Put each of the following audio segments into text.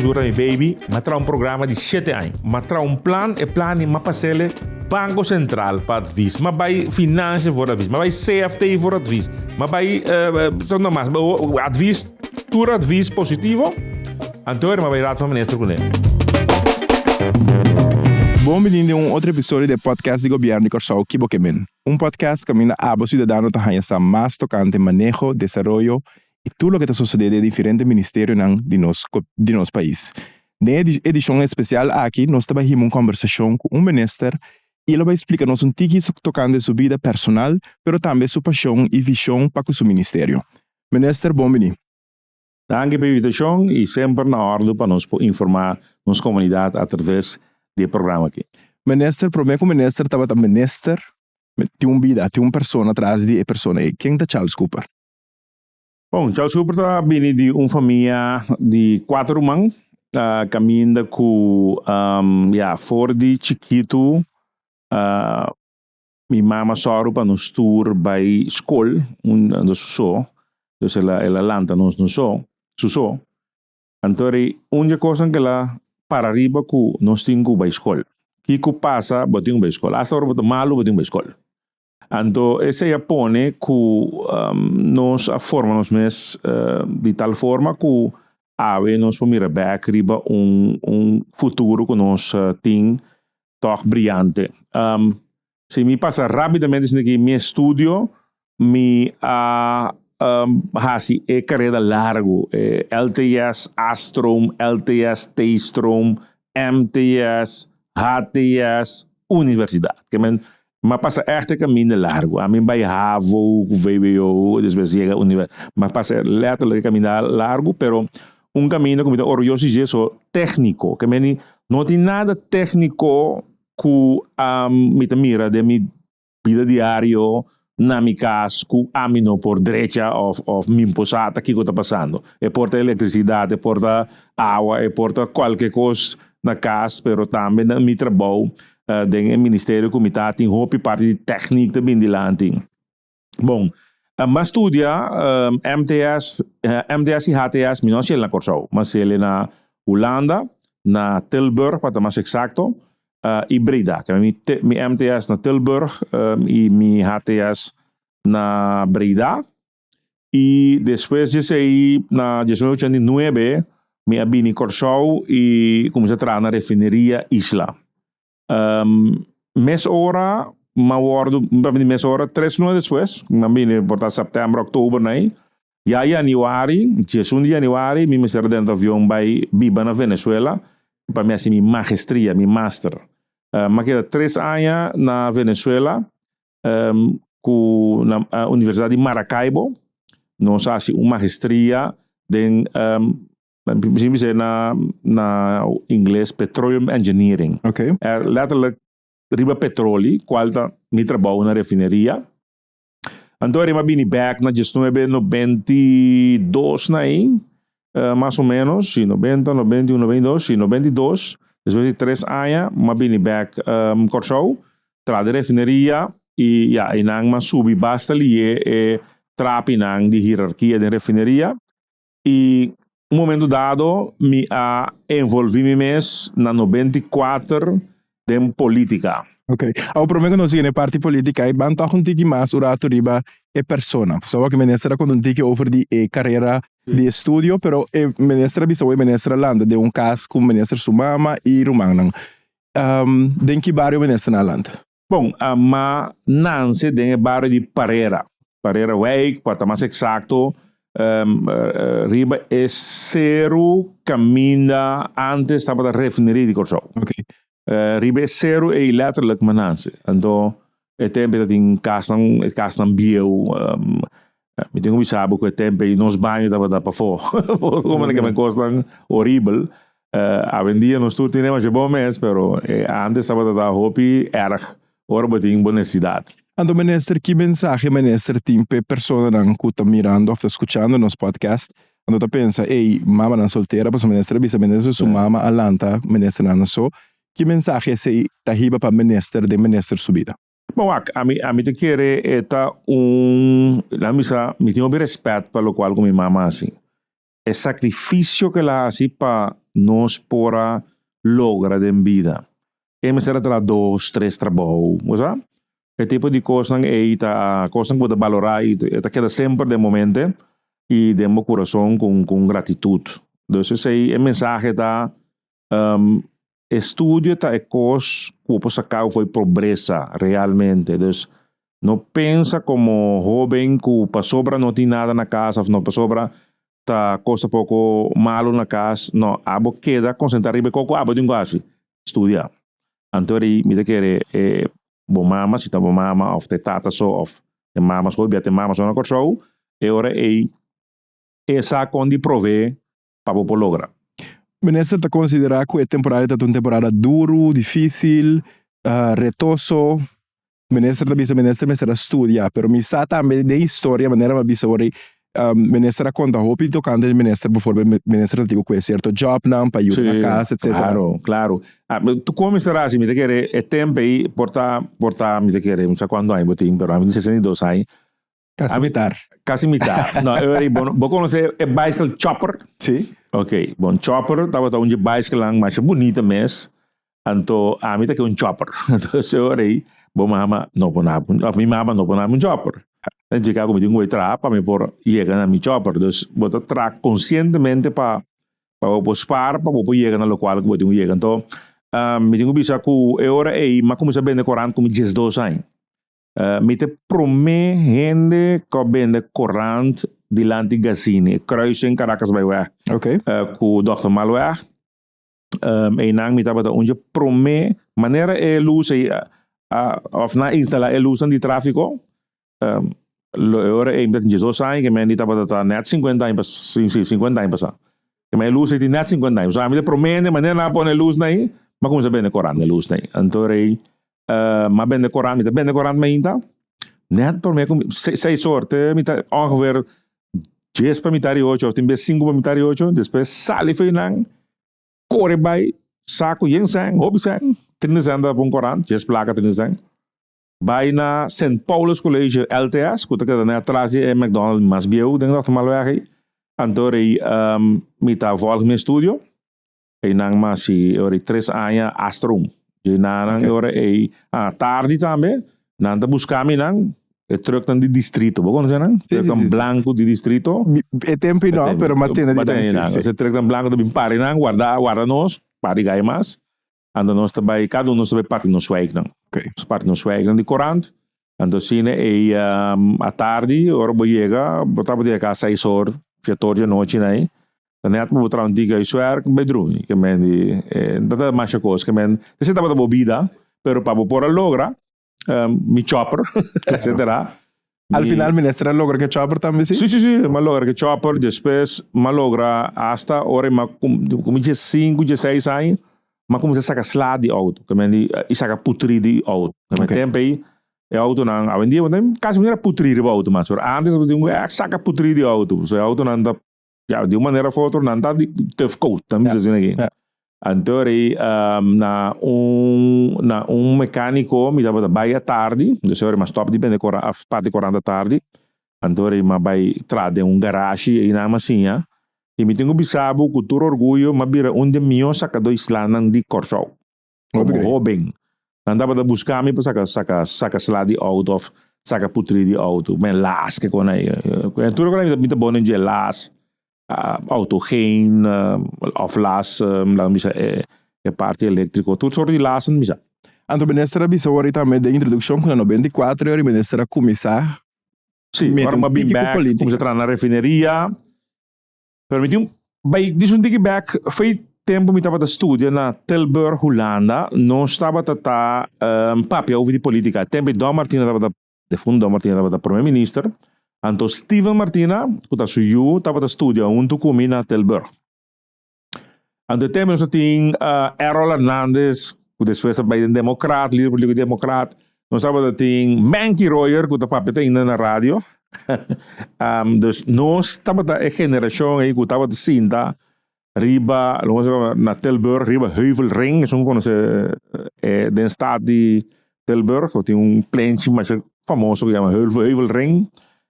sigur mi baby, m'a traha un programa di shete aña. M'a traha un plan, e plan m'a pas'ele Banco Central pa advies, m'a bai Financiën voor advies, m'a bai CFT voor advies, m'a bai so no mas, advies, tur advies positivo, anto m'a bai Raad van Minister kuné. Bon bini den un otro episodio di e podcast di Gobièrnu di Kòrsou Ki Bo Ke Men? Un podcast kaminda abo siudadano ta haña sa mas tokante maneho, desaroyo i tur loke ta sosodé den e diferente ministerionan di nos di nos pais. Den e edishon espesial aki nos ta bai hima un kòmbersashon ku un minister i el a bai splika nos un tiki tokante su bida personal pero tambe su pashon i vishon pa ku su ministerio. Minister, bon bini. Danki pa e invitashon i semper na òrdu pa nos por informá nos komunidat atraves di e programa aki. Minister, promé ku minister tabata minister, tin un bida, tin un persona tras di e persona ei. Ken ta Charles Cooper? Bon, Charles Cooper ta bini di un famia di kuater ruman, kaminda ku ya for di chikitu mi mama sòru pa nos tur bai skol un su so, dus el a el a lanta nos nos so, su so. Anto ri un di e kosnan ku el a para riba ku nos tin ku bai skol. Kiko pasa bo tin ku bai skol, asta ora bo ta malu bo tin ku bai skol. Anto esei a pone ku nos a forma nos mes di tal forma ku awe nos por mira bek riba un un futuro ku nos tin tòg briante. Si mi pasa rápidamente esaki aki mi estudio mi a hasi e kareda largu, e LTS A-stroom, LTS T-stroom, MTS, HTS, universidat. Ke men, m'a pasa ègt e kaminda largu. Ami bai havo ku vwo, despues yega universidat. M'a pasa lèterlik e kaminda largu, pero un kaminda ku mi ta orguyoso di dje so tékniko. Ke men di no tin nada tékniko ku mi ta mira den mi bida diario na mi kas ku ami no por drecha òf òf mi por sa ta kiko ta pasando. E por ta elektrisidat, e por ta awa, e por ta kualke kos na kas, pero tambe na mi trabou den e ministerio ku mi ta tin hopi parti di tèknik ta bin dilanti. Bon, mi a studia MTS, MTS i HTS mi no a hasiel na Kòrsou, mi a hasiel na Hulanda, na Tilburg pa ta mas eksakto. I Breda. Mi mi MTS na Tilburg i mi HTS na Breda. I despues di esei na 1989 mi a bini Kòrsou i kuminsá traha na Refineria Isla. Mes ora mi a wòrdu, mi a bini mes ora tres luna despues, mi a bini por ta sèptèmber, òktober na ei. Ya yanüari, 11 di yanüari, mi mester a drenta avion bai biba na Venezuela pa mi hasi mi magestria, mi master. Mi a keda tres aña na Venezuela ku na Universidat di Maracaibo. Nos a hasi un magestria den, mi bisa na na ingles, petroleum engineering. Letterlijk riba petroli, kual ta mi trabou na refineria. Anto a bini bek na diesnuebe 92 na ei, mas o menos, si 90, 91, 92, si 92, despues di tres aña m'a bini bek Kòrsou, traha den refineria i ya, einan m'a subi basta lié e trapinan di hierarkia den refineria i un momento dado mi a envolvi mi mes na 94 den politica. Ok. Awor prome ku nos yega na e parti politica ei ban tok un tiki mas un rato riba e persona. Pasobra wak minister a konta un tiki over di e karera di estudio pero e minister a bisa wak e minister a landa den un kas ku minister su mama i rumannan. Den ki bario ministernan a landa? Bon, m'a nanse den e bario di Parera, Parera Wijk pa ta mas eksakto, riba e seru kaminda antes tabata refineria di Kòrsou. Riba e seru ei letterlijk m'a nanse. Anto e tempu ei ta tin kasnan, e kasnan bieu, mi tin ku bisa bo ku e tempu ei nos baño tabata pafó, komo nan kosnan horibel. Awendia nos tur tin masha bon mes, pero antes tabata ta hopi erg ora bo tin bo nesesidat. Anto minister, ki mensahe minister tin p'e personanan ku ta mirando òf ta skuchando nos podcast, anto ta pensa, ey, mamanan soltera, pasobra minister a bisa minister su mama a lanta ministernan so, ki mensahe esei ta hiba pa minister den minister su bida? Bon wak, ami ami ta kere e ta un, laga mi bisa, mi tin hopi rèspèt pa lokual ku mi mama hasi. E sakrifisio ku el a hasi pa nos por a logra den bida. E mester a traha dos, tres trabou, bo sa? E tipo di kosnan ei ta kosnan ku bo ta balorá i e ta keda semper den bo mente i den bo kurason ku un gratitut. Dus esei e mensahe ta estudio ta e kos ku bo por saka bo for di pobresa realmente. Dus no pensa komo hoben ku pasobra no tin nada na kas òf no pasobra ta kos ta poko malu na kas, no, abo keda konsentrá riba e kos ku abo tin ku hasi, studia. Anto di mi ta kere e bo mama, si ta bo mama òf ta e tata so òf e mama so, bia ta e mama so na Kòrsou, e ora ei e sa kon di provee pa bo por logra. Minister ta konsiderá ku e temporada ta un temporada duru, difísil, retoso. Minister ta bisa minister mester a studia, pero mi sa tambe den historia manera mi a bisa ora minister a konta hopi tokante di minister, bivoorbeeld minister ta tin ku kue sierto jobnan pa yuda na kas etcetera. Klaro, klaro. Tu kon mester hasi? Mi ta kere e tempo ei por ta, por ta mi ta kere, mi sa kuantu aña bo tin, pero ami tin 62 aña. Kasi mitar. Kasi mitar. No, e ora ei bo, bo konosé e bicycle chopper? Si. Ok, bon chopper tabata un dje bicyclenan masha bunita mes. Anto ami ta ke un chopper. Anto e ora ei bo mama no por naba un, of mi mama no por naba un chopper. Ta indiká ku mi tin ku bai traha pa mi por yega na mi chopper. Dus bo ta traha konsientemente pa pa bo por spaar pa bo por yega na lokual ku bo tin ku yega. Anto mi tin ku bisa ku e ora ei mi a kuminsá bende korant ku mi diesdos aña. Mi ta e promé hende ku a bende korant dilanti Gazini, kruising Caracasbaaiweg, ku Dòkter Malweg. Einan mi tabata un dje promé manera e lus ei òf nan a instalá e lusnan di tráfiko, lo e ora ei mi ta tin diesdos aña ke men di tabata ta nèt sinkuenta aña si sinkuenta aña pasá. Ke men e lus ei tin nèt sinkuenta aña. So ami ta e promé hende manera nan a pone e lusnan ei, mi a kuminsá bende korant na e lusnan ei. Anto rei Mi a bende korant, mi ta bende korant mainta. Net prome ku seis or te mi ta ongeveer dies pa mitar di ocho of tin bes sinku pa mitar di ocho. Despues sali for nan, kore bai saku yen sèn, hopi sèn, trinta sèn ta pa un korant, dies plaka trinta sèn. Bai na Sint Paulus College LTS ku ta keda net atras di e McDonald's mas bieu den Rotterdamweg ei. Anto rei mi ta volg mi estudio. Einan mas si e ora ei tres aña astrom. Dje nanan e ora ei a tardi tambe nan ta buska mi nan e trucknan di distrito. Bo konosé nan? Trucknan blanku di distrito. E tempu ei no, pero m'a tende di nan. Si, si. E trucknan blanku ta bin pari nan, warda warda nos, pari gai mas. Anto nos ta bai, kada un nos ta bai parti nos wijknan. Nos parti nos wijknan di korant. Anto asina ei atardi ora bo yega, bo tabata yega seis or, shete or di anochi nai. Ta net bo traha un tiki huiswerk, bai drumi. Ke men di, no ta masha kos. Ke men, esei tabata bo bida, pero pa bo por a logra, mi chopper, etcetera. Al final minister a logra ke chopper tambe si? Si, si, si, mi a logra ke chopper. Despues mi a logra hasta ora mi a ku mi diesinku, dieseis aña, mi a kuminsá saka sla di outo. Ke men di, i saka putri di outo. Ke men tempu ei, e outonan, awendia bo ta kasi mira putri riba outo mas, pero antes bo tin ku saka putri di outo. So e outonan ta Ya, di un manera of otro nan ta di tough coat, nan bisa asina aki. Anto rei na un na un mecanico mi tabata bai atardi, dus ora mi a stop di bende corant of parti corant atardi, anto rei mi a bai traha den un garashi einan mi a siña y mi tin cu bisa bo cu tur orguyo mi a bira un di e mihor sacador islanan di Corsou. Como hoben. Nan tabata busca mi pa saca saca saca sla di auto of saca putri di auto. Men las ke kon ei. En tur ora mi ta bon den dje las, autogeen of las laga mi bisa e parti electrico. Tur soort di las mi sa. Anto minister a bisa awor tambe den introduccion cu na 94 ora minister a cuminsa Sí, ora mi a bin bek, cuminsa traha na refineria. Pero mi tin un bai dis un tiki bek, fei tempu mi tabata studia na Tilburg, Hulanda, nos tabata ta papia over di politica. Tempu ei Don Martina tabata, defunto Don Martina tabata prome minister, anto Steven Martina, ku ta su yu, tabata studia huntu ku mi na Tilburg. Anto e tempu nos a tin Errol Hernandez, ku despues a bai den Democraat, lider politico di Democraat, nos tabata tin Menky Royer, ku ta papia te ainda na radio. Dus nos tabata e generashon ei ku tabata sinta riba, na Tilburg, riba Heuvelring, esun konosé den stad di Tilburg, ku tin un plenchi masha famoso ku yama Heuvelring,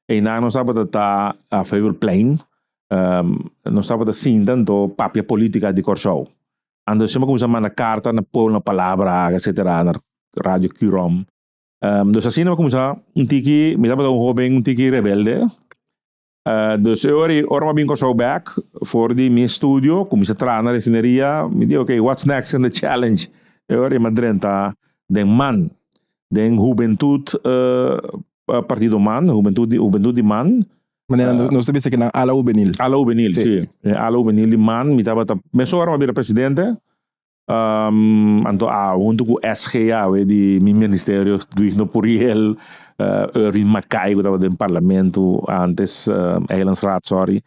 einan nos tabata ta, of Heuvelplein. Nos tabata sinta anto papia politica di Kòrsou. Anto semper kuminsá manda karta na Pueblo na Palabra etcetera na Radio Curom. Dus asina mi a kuminsá un tiki, mi tabata un hoben un tiki rebelde. Dus e ora ei ora mi a bin Kòrsou bèk for di mi estudio kuminsá traha na refineria mi di okay what's next in the challenge. E ora ei mi a drenta den man den hubentut partido man hubentut di di man. Manera nos ta bisa kinan ala hubenil. Ala hubenil, si. E ala hubenil di man, mi tabata, mesora mi a bira presidente, anto a hunto ku SG awe di mi ministerio, Duigno Puriel, Erwin Mackay ku tabata den parlamento antes, Eilandsraad, sorry.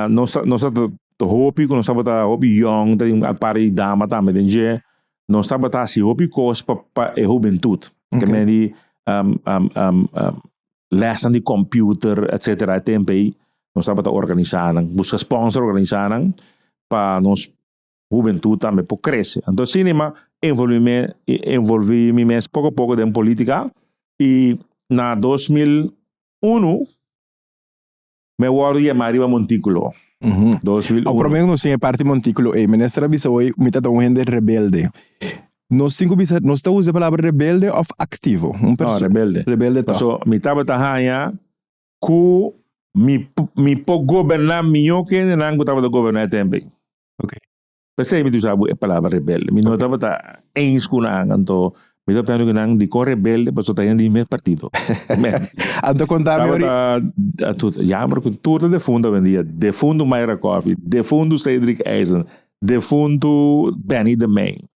Nos nos tabata hopi ku nos tabata hopi yong, tabatin un par di dama tambe den dje. Nos tabata hasi hopi kos pa pa e hubentut. Ke men di lesnan di computer etcetera e tempo ei nos tabata organisa nan, busca sponsor organisa nan pa nos hubentud tambe por crece. Anto asina mi a envolvi mi envolvi mi mes poco poco den politica y na 2001 mi a wordo yama riba Monticulo. 2001. Awor prome nos tin e parti Monticulo ei, minister a bisa hoy mi ta ta un hende rebelde. Nos tin ku bisa, nos ta usa e palabra rebelde òf aktivo? Un perso. No, rebelde. Rebelde tòg. Paso mi tabata haña ku mi mi por goberná mihó ku hendenan ku tabata goberná e tempu ei. Ok. P'esei mi ta usa e palabra rebelde. Mi no tabata eens ku nan, anto mi ta pensando ku nan dikon rebelde pasobra ta hende di mi mes partido. Anto konta mi ori. Tabata, jammer ku tur ta defuntu awendia. Defuntu Mayra Coffie, defuntu Cedric Eisen, defuntu Benny de Mey.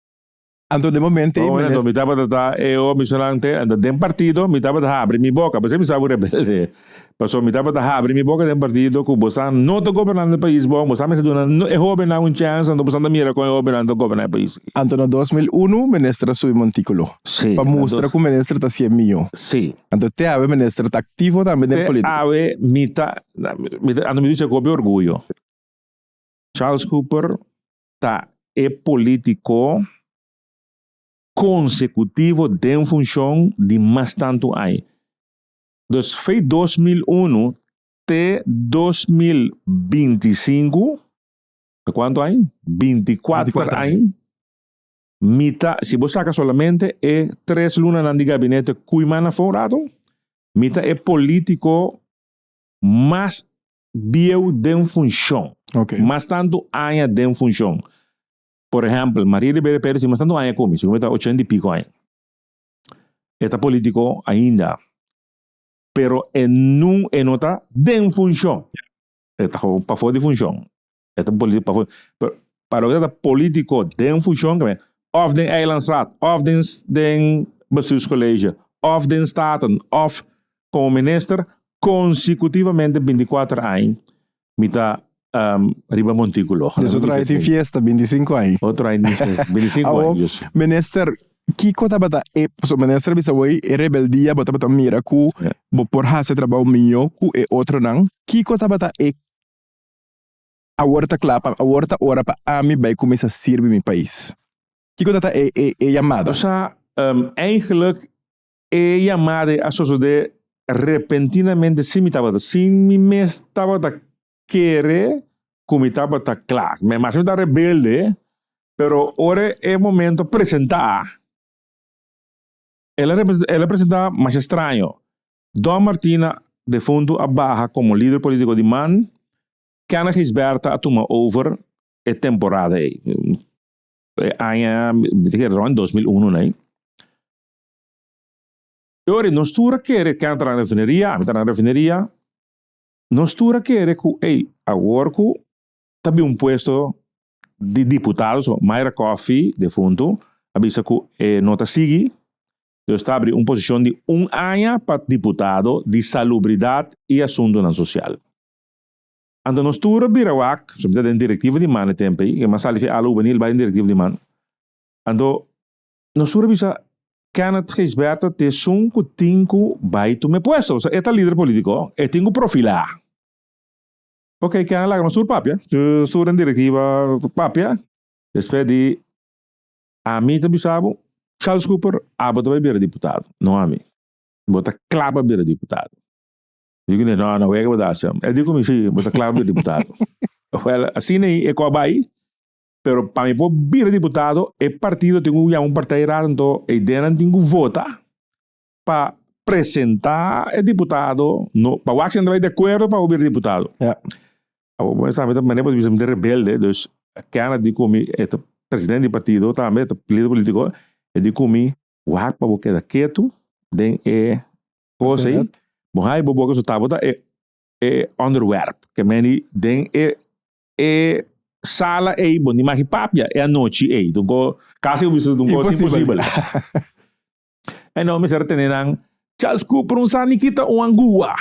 Anto den momento ei Anto mi tabata ta e omisionante, anto den partido mi tabata habri mi boka, p'esei mi sa ku rebelde, pasobra mi tabata habri mi boka den partido ku bosan no ta gobernando e pais bon, bosan mester duna e hobennan un chèns, anto bosan ta mira kon e hobennan ta goberna e pais. Anto na 2001 minister a subi Montículo Sí, pa na mustra dos. ku minister ta hasié mihó. Sí. Anto te awe minister ta aktivo tambe den Te polítika. awe mi ta, mi ta, anto mi bisa ku hopi orguyo. Charles Cooper ta e politico consecutivo den funcion di mas tantu aña. Dus fei 2001 te 2025, ta cuanto aña? 24 aña. Mi ta, si bo saca solamente e tres lunanan di gabinete Koeiman na for un rato, mi ta e politico mas bieu den funshon. Okay. Mas tantu aña den funshon. Por ehèmpel, Maria Ribera Perez tin mas tantu aña ku mi, segun mi ta ochenta i piko aña. E ta polítiko ainda, pero e nun e no ta den funshon. E ta gewoon pafó di funshon. E ta polítiko pafó. Pero pa loke ta polítiko den funshon, òf den Eilandsraad, òf den den Bestuurscollege, òf den Staten, òf komo minister, Consecutivamente 24 aña mi ta riba montículo. Dus otro aña tin fiesta, 25 aña. Otro aña tin fiesta, 25 aña. Awor, minister, kiko tabata e, pasobra minister a bisa hoy e rebeldia bo tabata mira ku bo por hasi e trabou mihó ku e otronan. Kiko tabata e awor ta kla pa, awor ta ora pa ami bai kuminsá sirbi mi pais? Kiko tabata e e yamada? Osea, eigenlijk E yamada ei a sosodé repentinamente sin mi tabata, sin mi mes tabata kere ku mi tabata kla. Mi mas mi ta rebelde, pero ora e momento a presentá, el a el a presentá masha straño. Don Martina defuntu a baha komo lider polítiko di man, Kenneth Gijsbertha a tuma over e temporada ei. E aña, mi ta kere rònt 2001 nei. E ora nos tur a kere, ken a traha na refineria, ami traha na refineria, nos tur a kere ku ey, awor ku ta bin un puesto di diputado, so Mayra Coffie, defuntu, a bisa ku e no ta sigui, dus ta abri un posishon di un aña pa diputado di Salubridat i Asuntunan Sosial. Anto nos tur a bira wak, so mi ta den direktiva di man e tempu ei, ke mi a sali fi ala hubenil bai den direktiva di man, anto Nos tur a bisa Kenneth Gijsbertha ta esun ku tin ku bai tuma e puesto. Pasobra e ta lider politiko, e tin ku profilá. Ok, Kenneth laga nos tur papia. Nos tur den direktiva papia. Despues di ami ta bisa bo, Charles Cooper, abo ta bai bira diputado, no ami. Bo ta kla pa bira diputado. Digo, no, no, wega bo ta haci. E di cu mi, si, bo ta cla pa bira diputado. Wel, asina e cu a bay, pero pa mi por bira diputado, e partido tin cu yama un partijraad, anto e ideanan tin cu vota pa presenta e diputado, no, pa wak si nan ta bay di acuerdo pa bo bira diputado. Awor bo sabi ta manera bo ta bisa mi ta rebelde, dus Kenneth di cu mi, e ta presidente di partido tambe, e ta lider politico, e di cu mi, wak pa bo keda ketu den e Kos ei, bo hai bo boka su tabata e e onderwerp. Ke meni den e e sala ei bo ni magi papia e anochi ei. Dun ko kasi bo bisa dun kos imposibel. E no mester tene nan Charles Cooper un sa ni kita un angua.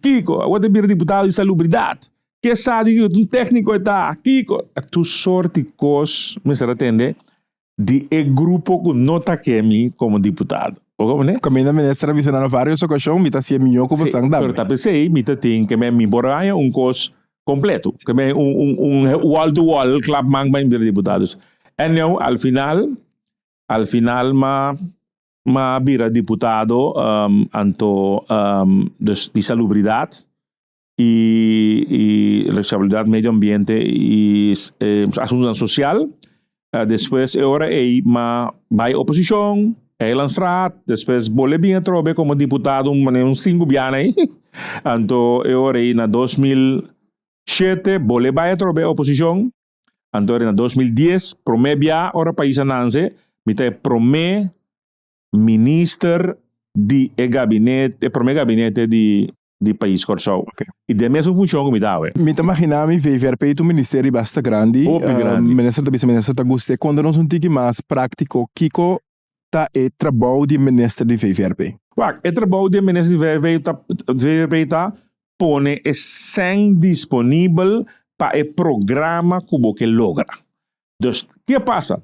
Kiko, awor ta bira diputado di salubridad. Ke sa di un tecnico e ta. Kiko. Tur sorti kos mester a tende di e grupo ku no ta ke mi komo diputado. Bo komprende? Kaminda minister a bisa na varios okashon mi ta hasié mihó ku bosan tambe. Pero ta p'esei mi ta tin ke mi por haña un kos kompleto. Ke mi un un wall to wall klap man pa mi bira diputado. Anyhow, al final, al final m'a m'a bira diputado anto dus di salubridat y y responsabilidad medio ambiente y asuntonan social. Despues e ora ey ma bay oposicion, Eilandstraat, despues bolbe bin atrobe como diputado un manera un cinco biaha ey. Anto e ora ey na 2007 bolbe bay atrobe oposicion, anto na 2010 prome bia ora pais a nanse mi ta e prome minister di e gabinete, e prome gabinete di di pais Kòrsou. I den mesun funshon ku mi ta awe. Mi ta maginá mi VVRP ta un ministerio basta grandi. Hopi grandi. Minister ta bisa minister ta gust'é. Konta nos un tiki mas práktiko kiko ta e trabou di minister di VVRP? Wak, e trabou di e minister di VVRP ta VVRP ta pone e sèn disponibel pa e programa ku bo ke logra. Dus, ke pasa?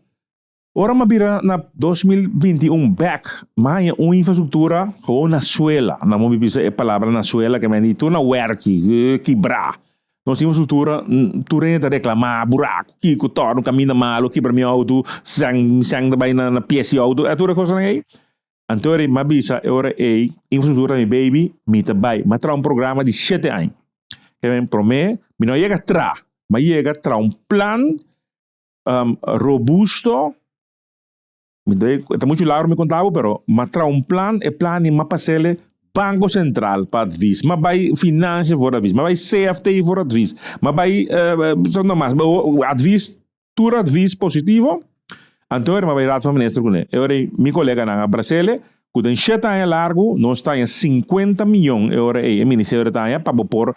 Ora m'a bira na 2021 bek, m'a haña un infrastruktura gewoon na suela. Nan por bisa e palabra na suela ke men di tur na wèrki, kibrá. Nos infrastruktura tur hende ta reklamá, buraku, kiko, tòrnu, kaminda malu, kibra mi outo, sèn sèn ta bai na pies di outo, e tur e kosnan ei. Anto ora m'a bisa e ora ei, infrastruktura mi baby, mi ta bai. M'a traha un programa di shete aña. Ke men promé, mi no a yega traha, m'a yega traha un plan Robusto, mi ta e ta muchu largu mi konta bo pero m'a traha un plan, e plan di m'a pas'ele Banko Sentral pa advis, m'a bai Financiën voor advis, m'a bai CFT voor advis, m'a bai no mas advis, tur advis positivo, anto m'a bai Raad van Minister kuné. E ora ei mi koleganan a bras'ele ku den shete aña largu nos ta haña sinkuenta miyon e ora ei e ministerio ta haña pa bo por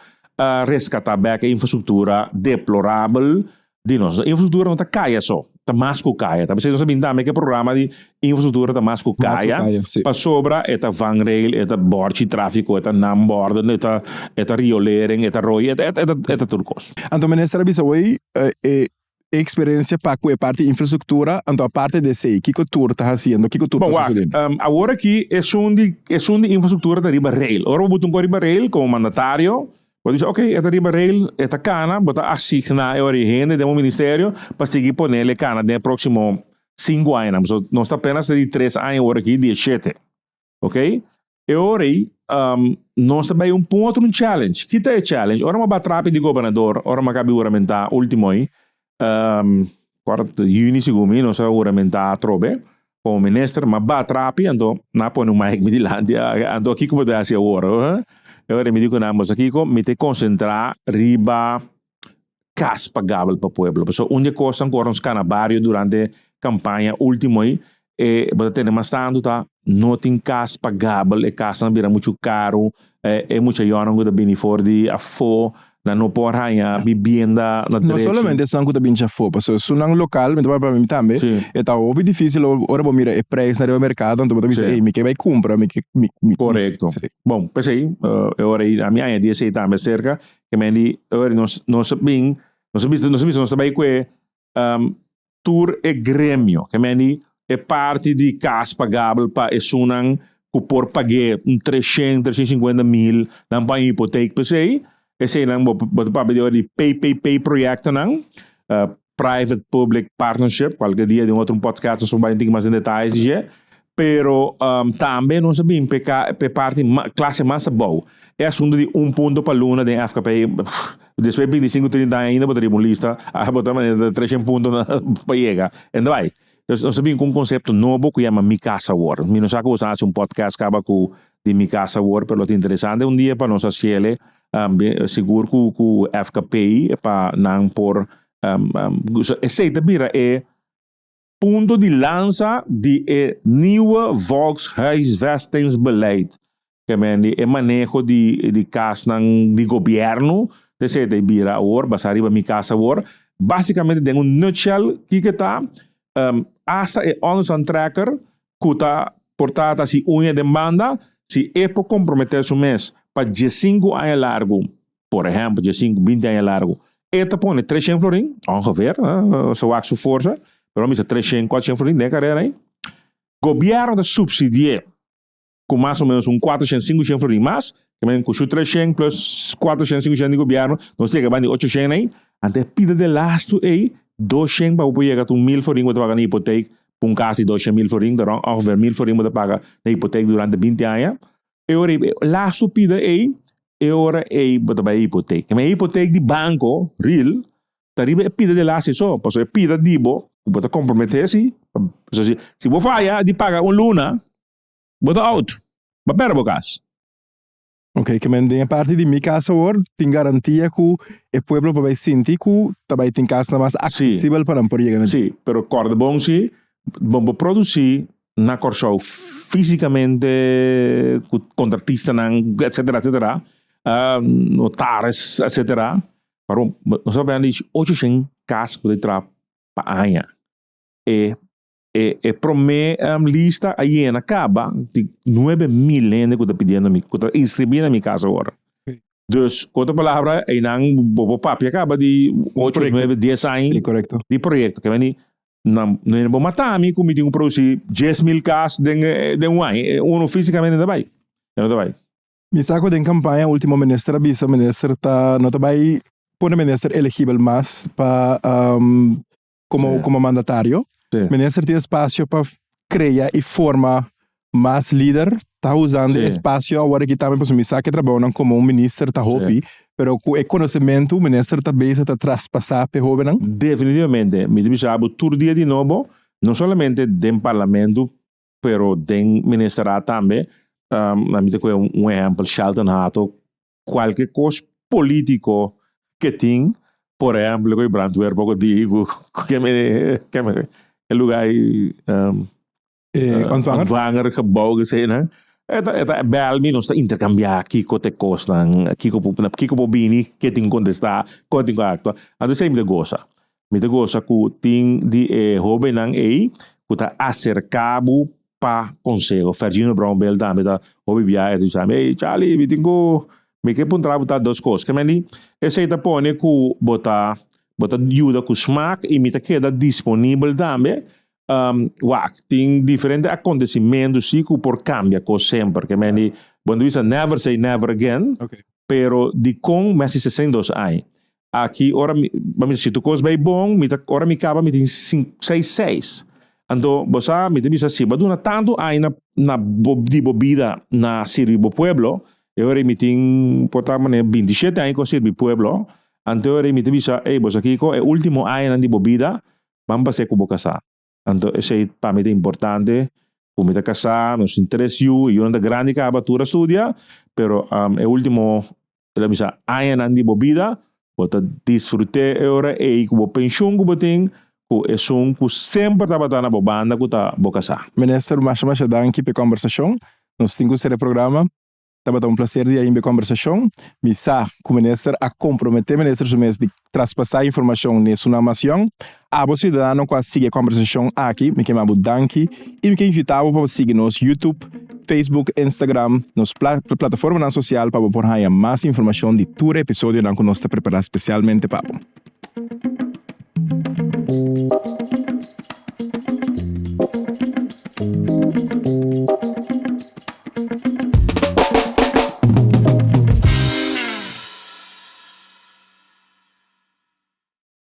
reskatá bèk e infrastruktura deplorabel Di nos infrastruktura no ta kaya so, ta mas ku kaya. Ta p'esei nos a bin tambe ku e programa di infrastruktura ta mas ku kaya, pasobra e ta vangrail, e ta bòrchi tráfiko, e ta nambòrden, e ta e ta riolering, e ta roi, e ta e ta tur kos. Anto minister a bisa hoy e eksperensia pa ku e parti infrastruktura, anto aparte di esei kiko tur ta hasiendo, kiko tur ta sosodiendo? Bon wak, awor aki esun di esun di infrastruktura ta riba rail. Ora bo buta un kos riba rail komo mandatario, Bo dice, ok, e ta riba rail, e ta cana, bo ta asigna e ora e hende den bo ministerio pa sigui ponele e cana den e proximo cinco añanan. So, nos ta apenas den di tres aña awor aki, di e shete. Ok? E ora ei, nos ta bay un pun otro un challenge. Ki ta e challenge? Ora mi a ba trapi di gobernador, ora mi a cabi huramentá ultimo ei, juni segun mi, nos a huramentá atrobe como minister, mi a ba trapi, anto nan a pone un mic mi dilanti, anto kiko bo ta hasi awor? E ora mi di ku nan, boso kiko, mi ta konsentrá riba kas pagabel pa pueblo, pasobra un di e kosnan ku ora nos kana bario durante kampaña ultimo ei, e bo ta tende mas tantu ta no tin kas pagabel, e kasnan a bira muchu karu, e mucha yònan ku ta bini for di afó nan no por haña bibienda na No drechi. solamente esnan ku ta bini afó, pasobra esunnan lokal, mi ta papia pa mi tambe, e ta hopi difísil ora bo mira e preisnan riba merkado, anto bo ta bisa, ey, mi ke bai kumpra, mi ke, mi, mi. Korekto. Bon, p'esei, e ora ei, ami aña di esei tambe aserka, ke men di, e ora ei nos, nos a bin, nos a bisa, nos a bisa nos ta bai ku e tur e gremio, ke men di e parti di kas pagabel pa esunnan ku por pag'é un treshen, treshen sinkuenta mil, nan paña hipotek p'esei, eseinan bo bo ta papia di ora di PPP proyektonan, Private Public Partnership, kualke dia den otro podcast nos por bai un tiki mas den detaye di dje, pero tambe nos a bin p'e parti klase mas abou. E asunto di un punto pa luna den FKP, despues 25, 30 aña ainda bo ta riba un lista, bo ta manera 300 punto pa yega. En ta bai. Dus nos a bin ku un konsepto nobo ku yama Mi Kas Awor. Mi no sa ku boso a hasi un podcast kaba ku di Mi Kas Awor, pero lo ta interesante un dia pa nos hasiele sigur ku ku FKP pa nan por esei ta bira e punto di lansa di e nieuwe volkshuisvestingsbeleid. Ke men di e maneho di di kasnan di gobièrnu, esei ta bira awor, basá riba Mi Kas Awor. Básikamente den un nutshell kiko ta, asta e onderstandtrekker ku ta por ta ta hasi uña den banda, si e por komprometé su mes pa diesinku aña largu, por ehèmpel diesinku, binti aña largu, e ta pone treshen florin, ongeveer, se wak su forsa, pero mi bisa treshen, kuatshen florin den e karera ei, gobièrnu ta supsidi'é ku mas o menos un kuatroshen, sinkoshen florin mas, ke men ku su treshen plus kuatroshen, sinkoshen di gobièrnu, nos yega banda di ochoshen ei, anto e pida de lastu ei, doshen pa bo por yega ta un mil florin ku bo ta paga na hipotek pa un kas di doshen mil florin, ta rònt ongeveer mil florin bo ta paga na hipotek durante binti aña, e ora ei lastu pida ei, e ora ei bo ta bai hipotek. Ke men e hipotek di banko, real, ta riba e pida de lastu ei so, pasobra e pida di bo ku bo ta komprometé si, pasobra si bo faya di paga un luna, Bo ta out. Bo perde bo kas. Ok, ke men den e parti di mi kas awor tin garantia ku e pueblo por bai sinti ku ta bai tin kasnan mas aksesibel pa nan por yega na dje. Sí, pero kòrda bon si bo bo produsí na Kòrsou físikamente ku kontratistanan etcetera etcetera, notaris etcetera, parom nos ta papia di ocho shen kas ku ta traha pa aña. E E e promé lista a yena kaba di 9000 hende ku ta pidiendo mi, ku ta inskribí na mi kas awor. Dus, ku otro palabra, einan bo por papia kaba di ocho, nuebe, dies aña di proyekto. Ke meni nan no por mata mi ku mi tin ku produsí 10,000 kas den den un aña. Uno físikamente no ta bai. E no ta bai. Mi sa ku den kampaña último minister a bisa minister ta no ta bai pone minister elegibel mas pa como, como mandatario. Minister tin espacio pa crea y forma mas lider. Ta usando espacio awor aki tambe pasobra mi sa ke trabounan como un minister ta hopi, pero cu e conocemento minister ta bezig ta traspasa p'e hobennan. Definitivamente. Mi ta bisa bo tur dia di nobo, no solamente den parlamento, pero den ministerat tambe. Mi ta coge un ehempel, Shelton Hato, Cualke cos politico ke tin, por ehemplo cu e brandweer poco di cu ke me ke me e lugar ei ontvanger ontvanger gebouw eseinan e ta e ta bel mi nos ta intercambia kico ta e cosnan kico por kico por bini ke tin contesta con tin cu actua anto esei mi ta gosa mi ta gosa cu tin di e hobennan ei cu ta acerca bo pa conseho. Fergino Brownbill tambe ta hopi bia e ta bisa mi, Ey Charlie, mi tin cu, mi ke puntra bo ta dos cos. Ke meni, esey ta pone cu bo ta, bo ta yuda cu smaak y mi ta keda disponibel tambe. Wak, tin diferente acontecimento si cu por cambia cos semper. Ke meni, bo no ta bisa never say never again, pero dicon mi haci 62 aña? Aki ora mi, bo mi si tur kos bai bon, mi ta ora mi kaba mi tin sin seis seis. Anto bo sa mi ta bisa si bo a duna tantu aña na na bo di bo bida na sirbi bo pueblo, e ora ei mi tin por ta manera 27 aña ku a sirbi pueblo, anto e ora ei mi ta bisa ey bo sa kiko e ultimo añanan di bo bida ban pas'é ku bo kasá. Anto esei pa mi ta importante ku mi ta kasá, nos tin tres yu, e yunan ta grandi kaba tur a studia, pero e ultimo el a bisa añanan di bo bida bo ta disfrut'é e ora ei ku bo penshun ku bo tin ku esun ku semper tabata na bo banda ku ta bo kasá. Minister, masha masha danki p'e kòmbersashon. Nos tin ku sera e programa. Tabata un placer di a inbe conversacion. Mi sa cu minister a compromete minister su mes di traspasa informacion n'e su namacion. Abo ciudadano cu a sigui e conversacion aki, mi ke manda bo danki y mi ke invita bo pa bo sigui nos YouTube, Facebook, Instagram, nos plataformanan social pa bo por haya mas informacion di tur e episodionan cu nos ta prepara specialmente pa bo.